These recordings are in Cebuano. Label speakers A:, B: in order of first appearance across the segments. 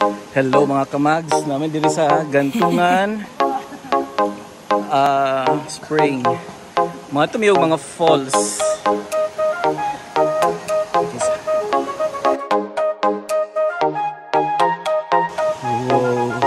A: Hello, mga kamags, namin diri sa Gantungan Spring. Mga tumiyog mga falls. Wow.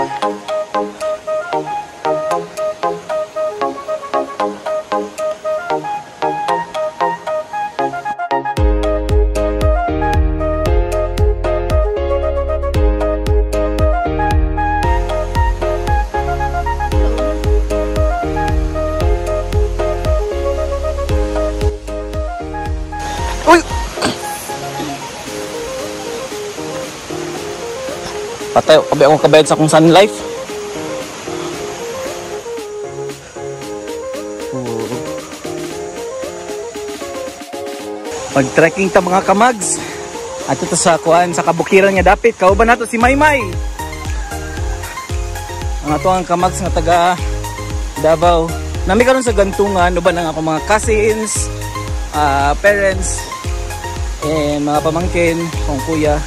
A: Uy! Patay, kabi akong kabayad sa akong Sun Life. Oh. Mag-trekking ta, mga kamags. Ato to sa kuan sa kabukiran nga dapit. Kauban nato si Maymay. Ang ato ang kamags nga taga Davao. Nami karon sa Gantungan, uban ang akong mga cousins, parents, and mga pamangkin, akong kuya.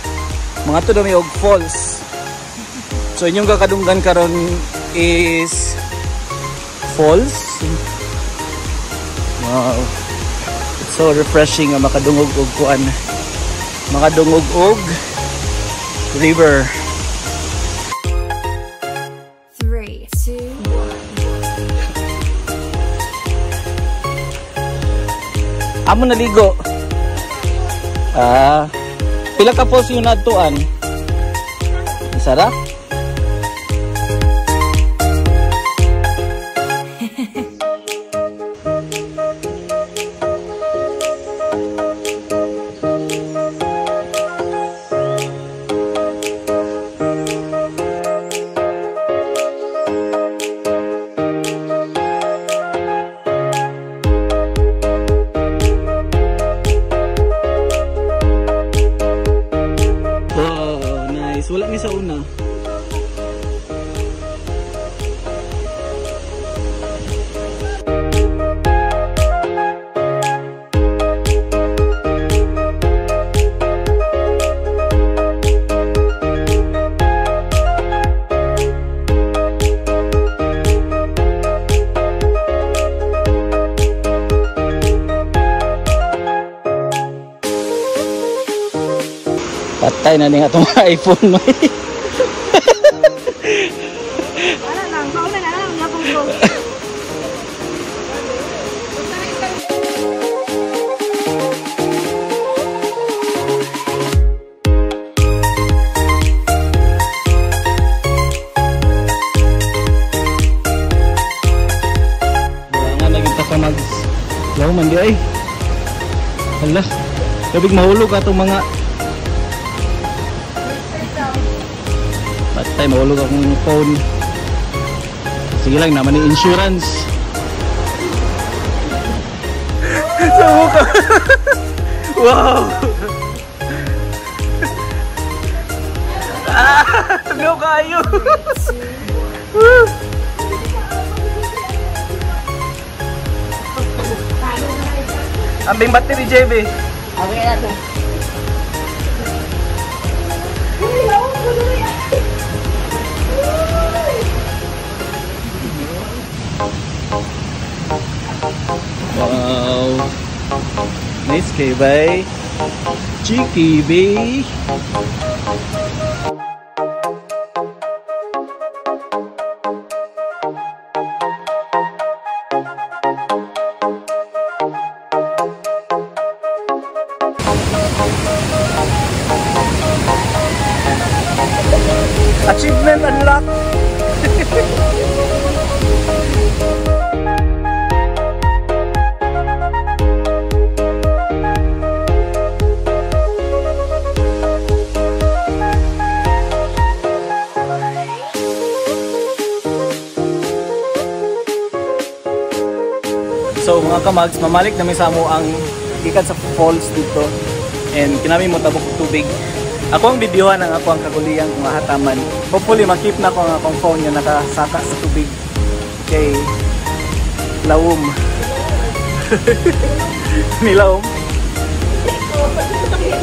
A: Mga to dumi og falls. So inyong kakadunggan karon is falls. Wow. It's so refreshing nga makadungog og kuan. Makadungog og river.
B: 3, 2, 1.
A: Amo naligo. Pila ka falls yung nadtuan? Isa ra? Wala ni sa una. Patay na ni atong iPhone.
C: Wala lang, mauna na lang nga pong go.
A: Wala nga naging takamags. Law man di ay. Hala, labig mahulog atong mga. Patay, mahulog akong phone. Sige lang, naman yung insurance. Sa mukha. Wow! Ah, kayo. Ambing battery, JB.
C: Okay na to.
A: Wow. Nice kay bay. Cheeky bay. Achievement unlocked. So mga kamags, mamalik namin sa amo ang gikan sa falls dito and kinami mo tabok og tubig. Ako ang videohan ang ako ang kaguliyang kung hataman. Hopefully makip na ko ang akong phone nga nakasaka sa tubig kay lawom. Nilawom.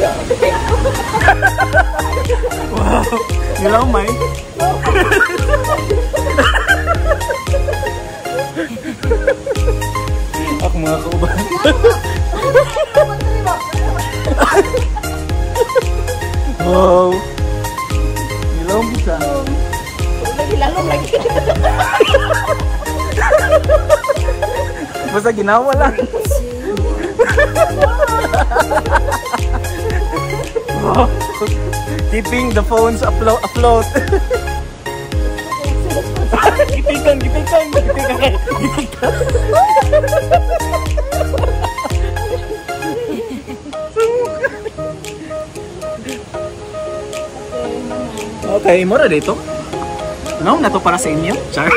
A: Wow. Nilaw may. Ako mga kauban. Wow. Nilaw mo siya.
C: Lagi lalong lagi.
A: Basta ginawa lang. Wow. Keeping the phones afloat. Gipikan, gipikan, gipikan kay. Gipikan. Okay, mura dito. No, na to para sa inyo. Char.